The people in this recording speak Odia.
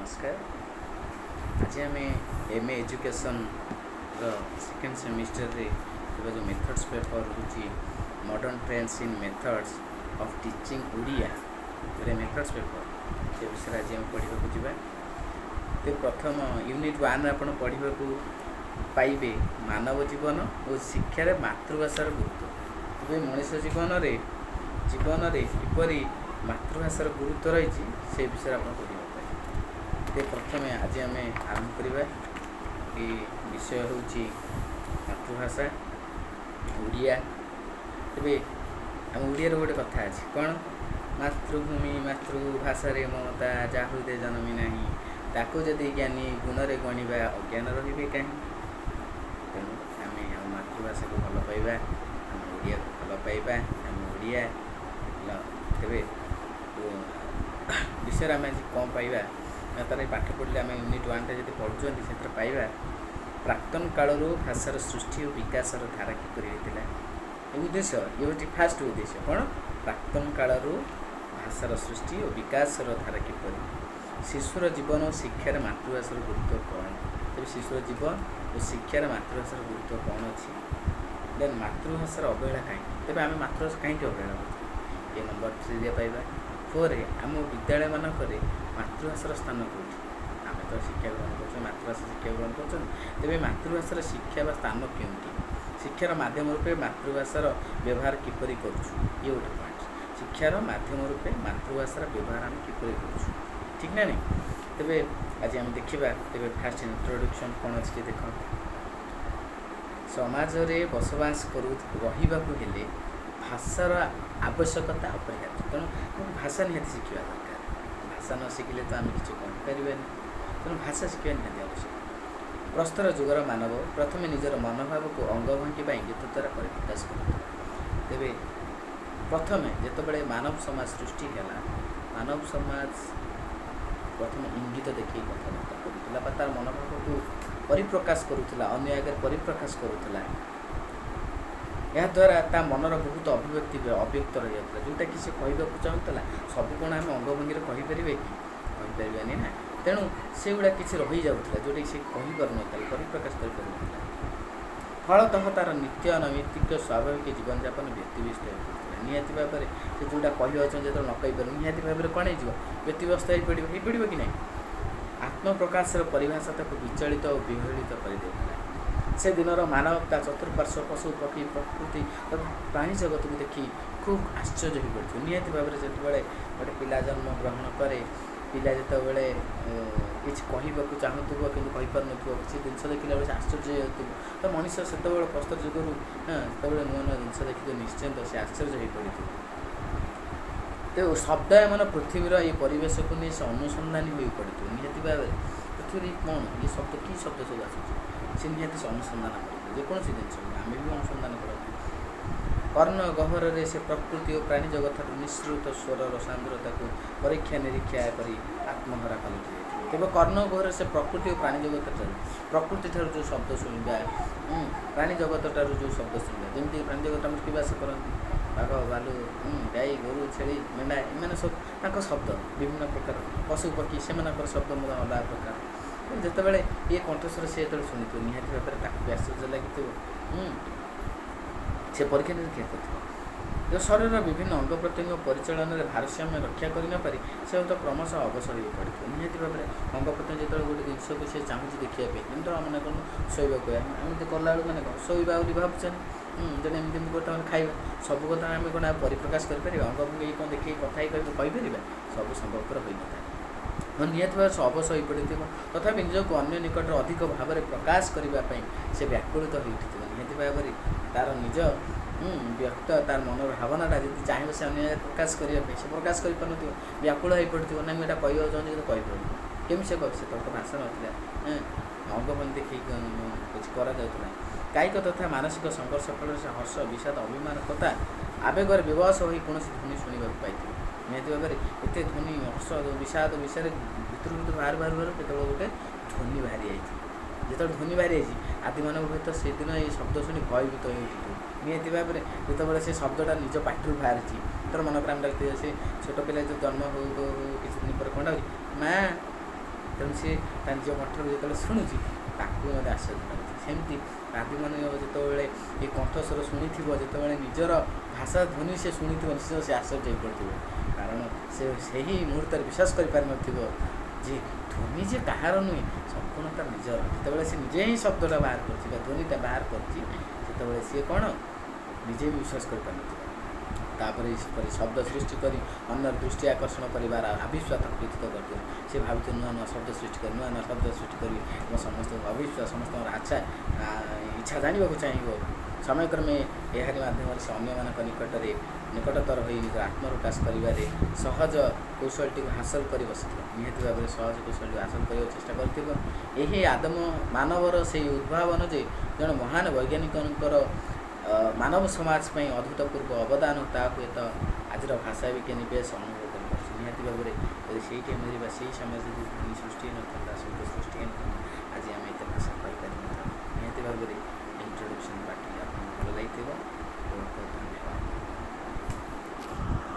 ନମସ୍କାର। ଆଜି ଆମେ ଏମ୍ ଏ ଏଜୁକେସନ୍ର ସେକେଣ୍ଡ ସେମିଷ୍ଟରରେ ଥିବା ଯେଉଁ ମେଥଡ଼୍ସ ପେପର୍ ହେଉଛି, Modern Trends in Methods of Teaching Odia, ଗୋଟେ ମେଥଡ଼୍ସ ପେପର୍, ସେ ବିଷୟରେ ଆଜି ଆମେ ପଢ଼ିବାକୁ ଯିବା। ତ ପ୍ରଥମ ୟୁନିଟ୍ ୱାନ୍ରେ ଆପଣ ପଢ଼ିବାକୁ ପାଇବେ ମାନବ ଜୀବନ ଓ ଶିକ୍ଷାରେ ମାତୃଭାଷାର ଗୁରୁତ୍ୱ। ତେବେ ମଣିଷ ଜୀବନରେ କିପରି ମାତୃଭାଷାର ଗୁରୁତ୍ୱ ରହିଛି, ସେ ବିଷୟରେ ଆପଣ ପଢ଼ିବାକୁ ପାଇବେ। ତ ପ୍ରଥମେ ଆଜି ଆମେ ଆରମ୍ଭ କରିବା କି ବିଷୟ ହେଉଛି ମାତୃଭାଷା ଓଡ଼ିଆ। ତେବେ ଆମ ଓଡ଼ିଆର ଗୋଟେ କଥା ଅଛି, କ'ଣ? ମାତୃଭୂମି ମାତୃଭାଷାରେ ମମତା ଯା ହୃଦେ ଜନମି ନାହିଁ, ତାକୁ ଯଦି ଜ୍ଞାନୀ ଗୁଣରେ ଗଣିବା, ଅଜ୍ଞାନ ରହିବେ କାହିଁ? ତେଣୁ ଆମେ ଆମ ମାତୃଭାଷାକୁ ଭଲ ପାଇବା, ଆମ ଓଡ଼ିଆକୁ ଭଲ ପାଇବା, ଆମେ ଓଡ଼ିଆ। ତେବେ ବିଷୟରେ ଆମେ ଆଜି କ'ଣ ପାଇବା ନା, ତାର ପାଠ ପଢ଼ିଲେ, ଆମେ ୟୁନିଟ୍ ୱାନ୍ଟା ଯଦି ପଢ଼ୁଛନ୍ତି, ସେଥିରେ ପାଇବା ପ୍ରାକ୍ତନ କାଳରୁ ଭାଷାର ସୃଷ୍ଟି ଓ ବିକାଶର ଧାରା କିପରି ହୋଇଥିଲା। ଏ ଉଦ୍ଦେଶ୍ୟ, ଇଏ ହେଉଛି ଫାଷ୍ଟ ଉଦ୍ଦେଶ୍ୟ। କ'ଣ? ପ୍ରାକ୍ତନ କାଳରୁ ଭାଷାର ସୃଷ୍ଟି ଓ ବିକାଶର ଧାରା କିପରି। ଶିଶୁର ଜୀବନ ଓ ଶିକ୍ଷାରେ ମାତୃଭାଷାର ଗୁରୁତ୍ୱ କ'ଣ? ତେବେ ଶିଶୁର ଜୀବନ ଓ ଶିକ୍ଷାରେ ମାତୃଭାଷାର ଗୁରୁତ୍ୱ କ'ଣ ଅଛି? ଦେନ୍ ମାତୃଭାଷାର ଅବହେଳା କାହିଁକି? ତେବେ ଆମେ ମାତୃଭାଷା କାହିଁକି ଅବହେଳା କରୁଛୁ? ଏ ନମ୍ବର ଥ୍ରୀରେ ପାଇବା। ଫୋର୍ରେ ଆମ ବିଦ୍ୟାଳୟମାନଙ୍କରେ ମାତୃଭାଷାର ସ୍ଥାନ କେଉଁଠି? ଆମେ ତ ଶିକ୍ଷା ଗ୍ରହଣ କରୁଛୁ, ମାତୃଭାଷା ଶିକ୍ଷା ଗ୍ରହଣ କରୁଛନ୍ତି। ତେବେ ମାତୃଭାଷାର ଶିକ୍ଷା ବା ସ୍ଥାନ କେଉଁଠି? ଶିକ୍ଷାର ମାଧ୍ୟମ ରୂପେ ମାତୃଭାଷାର ବ୍ୟବହାର କିପରି କରୁଛୁ? ଇଏ ଗୋଟେ ପଏଣ୍ଟ। ଶିକ୍ଷାର ମାଧ୍ୟମ ରୂପେ ମାତୃଭାଷାର ବ୍ୟବହାର ଆମେ କିପରି କରୁଛୁ, ଠିକ୍ ନା ନାହିଁ? ତେବେ ଆଜି ଆମେ ଦେଖିବା। ତେବେ ଫାଷ୍ଟ ଇଣ୍ଟ୍ରୋଡକ୍ସନ୍ କ'ଣ ଅଛି କି ଦେଖ। ସମାଜରେ ବସବାସ କରୁ ରହିବାକୁ ହେଲେ ଭାଷାର ଆବଶ୍ୟକତା ଅପରିହାର୍ଯ୍ୟ। ତେଣୁ ଆମକୁ ଭାଷା ନିହାତି ଶିଖିବା ଦରକାର। ଭାଷା ନ ଶିଖିଲେ ତ ଆମେ କିଛି କହିପାରିବାନି। ତେଣୁ ଭାଷା ଶିଖିବା ନିହାତି ଆବଶ୍ୟକ। ପ୍ରସ୍ତର ଯୁଗର ମାନବ ପ୍ରଥମେ ନିଜର ମନୋଭାବକୁ ଅଙ୍ଗଭଙ୍ଗୀ ବା ଇଙ୍ଗିତ ଦ୍ୱାରା ପରିପ୍ରକାଶ କରୁଥିଲା। ତେବେ ପ୍ରଥମେ ଯେତେବେଳେ ମାନବ ସମାଜ ସୃଷ୍ଟି ହେଲା, ମାନବ ସମାଜ ପ୍ରଥମେ ଇଙ୍ଗିତ ଦେଖେଇ କଥାବାର୍ତ୍ତା କରୁଥିଲା ବା ତାର ମନୋଭାବକୁ ପରିପ୍ରକାଶ କରୁଥିଲା, ଅନ୍ୟ ଆଗରେ ପରିପ୍ରକାଶ କରୁଥିଲା। ଏହାଦ୍ୱାରା ତା ମନର ବହୁତ ଅଭିବ୍ୟକ୍ତି ଅବ୍ୟକ୍ତ ରହିଯାଉଥିଲା। ଯେଉଁଟାକି ସେ କହିବାକୁ ଚାହୁଁଥିଲା, ସବୁ କ'ଣ ଆମେ ଅଙ୍ଗଭଙ୍ଗୀରେ କହିପାରିବେ କି? କହିପାରିବାନି ନା। ତେଣୁ ସେଗୁଡ଼ା କିଛି ରହିଯାଉଥିଲା, ଯେଉଁଟାକି ସେ କହିପାରୁନଥିଲା, ପରିପ୍ରକାଶ କରିପାରୁନଥିଲା। ଫଳତଃ ତା'ର ନିତ୍ୟ ନୈମିତ୍ତିକ ସ୍ୱାଭାବିକ ଜୀବନଯାପନ ବ୍ୟତିବ୍ୟସ୍ତ ହୋଇପଡ଼ୁଥିଲା। ନିହାତି ଭାବରେ ସେ ଯେଉଁଟା କହିବାକୁ ଚାହୁଁଛି, ଯେତେବେଳେ ନ କହିପାରିବ, ନିହାତି ଭାବରେ କ'ଣ ହେଇଯିବ? ବ୍ୟତିବ୍ୟସ୍ତ ହେଇପଡ଼ିବ। ହେଇପଡ଼ିବ କି ନାହିଁ? ଆତ୍ମପ୍ରକାଶର ପରିଭାଷା ତାକୁ ବିଚଳିତ ଓ ବିହଳିତ କରିଦେଉଥିଲା। ସେ ଦିନର ମାନବ ତା ଚତୁଃପାର୍ଶ୍ୱ ପଶୁ, ପକ୍ଷୀ, ପ୍ରକୃତି ତଥା ପ୍ରାଣୀ ଜଗତକୁ ଦେଖି ଖୁବ୍ ଆଶ୍ଚର୍ଯ୍ୟ ହୋଇପଡ଼ିଥିବ। ନିହାତି ଭାବରେ ଯେତେବେଳେ ଗୋଟେ ପିଲା ଜନ୍ମ ଗ୍ରହଣ କରେ, ପିଲା ଯେତେବେଳେ କିଛି କହିବାକୁ ଚାହୁଁଥିବ କିନ୍ତୁ କହିପାରୁନଥିବ, କିଛି ଜିନିଷ ଦେଖିଲା ବେଳେ ସେ ଆଶ୍ଚର୍ଯ୍ୟ ହେଇଯାଉଥିବ। ତ ମଣିଷ ସେତେବେଳେ ପ୍ରସ୍ତର ଯୁଗରୁ ଯେତେବେଳେ ନୂଆ ନୂଆ ଜିନିଷ ଦେଖିଥିବ, ନିଶ୍ଚୟ ସେ ଆଶ୍ଚର୍ଯ୍ୟ ହୋଇପଡ଼ିଥିବ। ତେଣୁ ଶବ୍ଦାୟମାନ ପୃଥିବୀର ଏଇ ପରିବେଶକୁ ନେଇ ସେ ଅନୁସନ୍ଧାନୀ ହୋଇ ପଡ଼ିଥିବ। ନିହାତି ଭାବରେ ପୃଥିବୀରେ କ'ଣ ଇଏ ଶବ୍ଦ, କି ଶବ୍ଦ ସବୁ ଆସୁଛି, ସେ ନିହାତି ସେ ଅନୁସନ୍ଧାନ କରିବ। ଯେକୌଣସି ଜିନିଷ ଆମେ ବି ଅନୁସନ୍ଧାନ କରନ୍ତି। କର୍ଣ୍ଣ ଗହ୍ୱରରେ ସେ ପ୍ରକୃତି ଓ ପ୍ରାଣୀ ଜଗତଠାରୁ ନିଃସୃତ ସ୍ୱରର ସାନ୍ଦ୍ରତାକୁ ପରୀକ୍ଷା ନିରୀକ୍ଷା କରି ଆତ୍ମହରା ପାଲଟି ଯାଇଥିବ। ତେବେ କର୍ଣ୍ଣ ଗହ୍ୱରରେ ସେ ପ୍ରକୃତି ଓ ପ୍ରାଣୀ ଜଗତ ଠାରୁ, ପ୍ରକୃତି ଠାରୁ ଯେଉଁ ଶବ୍ଦ ଶୁଣିବା, ପ୍ରାଣୀ ଜଗତ ଠାରୁ ଯେଉଁ ଶବ୍ଦ ଶୁଣିବା, ଯେମିତି ପ୍ରାଣୀ ଜଗତ ଆମର କିଏ ବାସ କରନ୍ତି? ବାଘ, ଭାଲୁ, ଗାଈ, ଗୋରୁ, ଛେଳି, ମେଣ୍ଢା, ଏମାନେ ସବୁ ତାଙ୍କ ଶବ୍ଦ ବିଭିନ୍ନ ପ୍ରକାର। ପଶୁ ପକ୍ଷୀ, ସେମାନଙ୍କର ଶବ୍ଦ ମଧ୍ୟ ଅଲଗା ପ୍ରକାର। ଯେତେବେଳେ ଇଏ କଣ୍ଠସ୍ୱର ସେ ଯେତେବେଳେ ଶୁଣିଥିବ, ନିହାତି ଭାବରେ ତାକୁ ବି ଆଶ୍ଚର୍ଯ୍ୟ ଲାଗିଥିବ। ସେ ପରୀକ୍ଷା ନିରୀକ୍ଷା କରିଥିବ। ଯେଉଁ ଶରୀରର ବିଭିନ୍ନ ଅଙ୍ଗ ପ୍ରତ୍ୟଙ୍ଗ ପରିଚାଳନାରେ ଭାରସାମ୍ୟ ରକ୍ଷା କରିନପାରି ସେ ହୁଏତ କ୍ରମଶଃ ଅବଶ ହୋଇ ପଡ଼ିଥିବ। ନିହାତି ଭାବରେ ଅଙ୍ଗ ପ୍ରତ୍ୟଙ୍ଗ ଯେତେବେଳେ ଗୋଟେ ଜିନିଷକୁ ସେ ଚାହୁଁଛି ଦେଖିବା ପାଇଁ, ଯେମିତି ମନେ କରନ୍ତୁ ଶୋଇବାକୁ, ଆମେ ଏମିତି କଲାବେଳକୁ ମାନେ କ'ଣ ଶୋଇବା ବୋଲି ଭାବୁଛନ୍ତି। ଜଣେ ଏମିତି ଏମିତି କଥା ଖାଇବା, ସବୁ କଥା ଆମେ କ'ଣ ଆଉ ପରିପ୍ରକାଶ କରିପାରିବା? ଅଙ୍ଗ ଭଙ୍ଗୀ କ'ଣ ଦେଖିକି କଥା ହେଇ କହିପାରିବା? ସବୁ ସମ୍ଭବପର ହୋଇନଥାଏ। ହଁ, ନିହାତି ଭାବରେ ସେ ଅବଶ ହୋଇପଡ଼ିଥିବ। ତଥାପି ନିଜକୁ ଅନ୍ୟ ନିକଟରେ ଅଧିକ ଭାବରେ ପ୍ରକାଶ କରିବା ପାଇଁ ସେ ବ୍ୟାକୁଳିତ ହୋଇଉଠିଥିବ। ନିହାତି ଭାବରେ ତାର ନିଜ ବ୍ୟକ୍ତ ତାର ମନର ଭାବନାଟା ଯଦି ଚାହିଁବ ସେ ଅନ୍ୟ ଜାଗାରେ ପ୍ରକାଶ କରିବା ପାଇଁ, ସେ ପ୍ରକାଶ କରିପାରୁନଥିବ, ବ୍ୟାକୁଳ ହୋଇପଡ଼ିଥିବ। ନା, ମୁଁ ଏଇଟା କହିବାକୁ ଚାହୁଁଛି କିନ୍ତୁ କହିପାରୁନି। କେମିତି ସେ କହିବ? ସେତେବେଳେ ତ ଭାଷା ନଥିଲା, ଅଙ୍ଗଭଙ୍ଗୀ ଦେଖେଇକି କିଛି କରାଯାଉଥିଲା। କାୟିକ ତଥା ମାନସିକ ସଂଘର୍ଷ ଫଳରେ ସେ ହର୍ଷ, ବିଷାଦ, ଅଭିମାନ ତଥା ଆବେଗରେ ବିବଶ ହୋଇ କୌଣସି ଧ୍ୱନି ଶୁଣିବାକୁ ପାଇଥିବ। ନିହାତି ଭାବରେ ଏତେ ଧ୍ୱନି, ହର୍ଷ, ବିଷାଦ ବିଷୟରେ ଭିତରୁ ଭିତରୁ ବାହାରୁ ବାହାରୁ ବାହାରୁ କେତେବେଳେ ଗୋଟେ ଧ୍ୱନି ବାହାରି ଯାଇଛି। ଯେତେବେଳେ ଧ୍ୱନି ବାହାରି ଯାଇଛି, ଆଦିମାନବ ହୁଏତ ସେଦିନ ଏଇ ଶବ୍ଦ ଶୁଣି ଭୟଭୀତ ହୋଇ ଉଠିଥିବ। ନିହାତି ଭାବରେ ଯେତେବେଳେ ସେ ଶବ୍ଦଟା ନିଜ ପାଟିରୁ ବାହାରିଛି, ତୋର ମନେକର ଆମେ ଡାକିଥିବେ, ସେ ଛୋଟ ପିଲା ଯେଉଁ ଜନ୍ମ ହଉ ହଉ ହଉ କିଛି ଦିନ ପରେ କ'ଣ ହେଉଛି? ମା ତେଣୁ ସେ ତା ନିଜ କଣ୍ଠରୁ ଯେତେବେଳେ ଶୁଣୁଛି, ତାକୁ ମଧ୍ୟ ଆଶ୍ଚର୍ଯ୍ୟ ଲାଗୁଛି। ସେମିତି ଆଦିମାନବ ଯେତେବେଳେ ଏ କଣ୍ଠସ୍ୱର ଶୁଣିଥିବ, ଯେତେବେଳେ ନିଜର ଭାଷା ଧ୍ୱନି ସେ ଶୁଣିଥିବ, ନିଶ୍ଚିତ ସେ ଆଶ୍ଚର୍ଯ୍ୟ ହୋଇପଡ଼ିଥିବ। କାରଣ ସେ ସେହି ମୁହୂର୍ତ୍ତରେ ବିଶ୍ୱାସ କରିପାରିନଥିବ ଯେ ଧ୍ୱନି ଯେ କାହାର ନୁହେଁ, ସମ୍ପୂର୍ଣ୍ଣ ତାର ନିଜର। ଯେତେବେଳେ ସେ ନିଜେ ହିଁ ଶବ୍ଦଟା ବାହାର କରିଛି ବା ଧ୍ୱନିଟା ବାହାର କରିଛି, ସେତେବେଳେ ସିଏ କ'ଣ ନିଜେ ବି ବିଶ୍ୱାସ କରିପାରିନଥିବ। ତାପରେ ସେପରି ଶବ୍ଦ ସୃଷ୍ଟି କରି ଅନ୍ୟର ଦୃଷ୍ଟି ଆକର୍ଷଣ କରିବାର ଅଭୀପ୍ସା ତାକୁ ବ୍ୟତୀତ କରିଥିବ। ସେ ଭାବୁଥିବ ନୂଆ ନୂଆ ଶବ୍ଦ ସୃଷ୍ଟି କରି, ନୂଆ ନୂଆ ଶବ୍ଦ ସୃଷ୍ଟି କରିବି ଏବଂ ସମସ୍ତଙ୍କୁ ଅଭୀପ୍ସା, ସମସ୍ତଙ୍କର ଆଚ୍ଛା ଇଚ୍ଛା ଜାଣିବାକୁ ଚାହିଁବ। ସମୟକ୍ରମେ ଏହାରି ମାଧ୍ୟମରେ ସେ ଅନ୍ୟମାନଙ୍କ ନିକଟରେ ନିକଟତର ହୋଇ ନିଜର ଆତ୍ମପ୍ରକାଶ କରିବାରେ ସହଜ କୌଶଳଟିକୁ ହାସଲ କରି ବସିଥିବ। ନିହାତି ଭାବରେ ସହଜ କୌଶଳଟିକୁ ହାସଲ କରିବାକୁ ଚେଷ୍ଟା କରିଥିବ। ଏହି ଆଦମ ମାନବର ସେଇ ଉଦ୍ଭାବନ ଯେ ଜଣେ ମହାନ ବୈଜ୍ଞାନିକଙ୍କର ମାନବ ସମାଜ ପାଇଁ ଅଭୂତପୂର୍ବ ଅବଦାନ, ତାହା ହୁଏତ ଆଜିର ଭାଷା ବିଜ୍ଞାନୀ ବେଶ ଅନୁଭବ କରିପାରୁଛି। ନିହାତି ଭାବରେ ଯଦି ସେଇ ଟାଇମ୍ରେ ବା ସେଇ ସମୟରେ ଯଦି ଧ୍ୱନି ସୃଷ୍ଟି ହେଇନଥାନ୍ତା, ଶବ୍ଦ ସୃଷ୍ଟି ହେଇନଥାନ୍ତା, ଆଜି ଆମେ ଏତେ ଭାଷା କହିପାରିନଥାନ୍ତେ। ନିହାତି ଭାବରେ ଇଣ୍ଟ୍ରୋଡକ୍ସନ୍ ପାର୍ଟଟି ଆପଣଙ୍କୁ ଭଲ ଲାଗିଥିବ। ବହୁତ ବହୁତ ଧନ୍ୟବାଦ।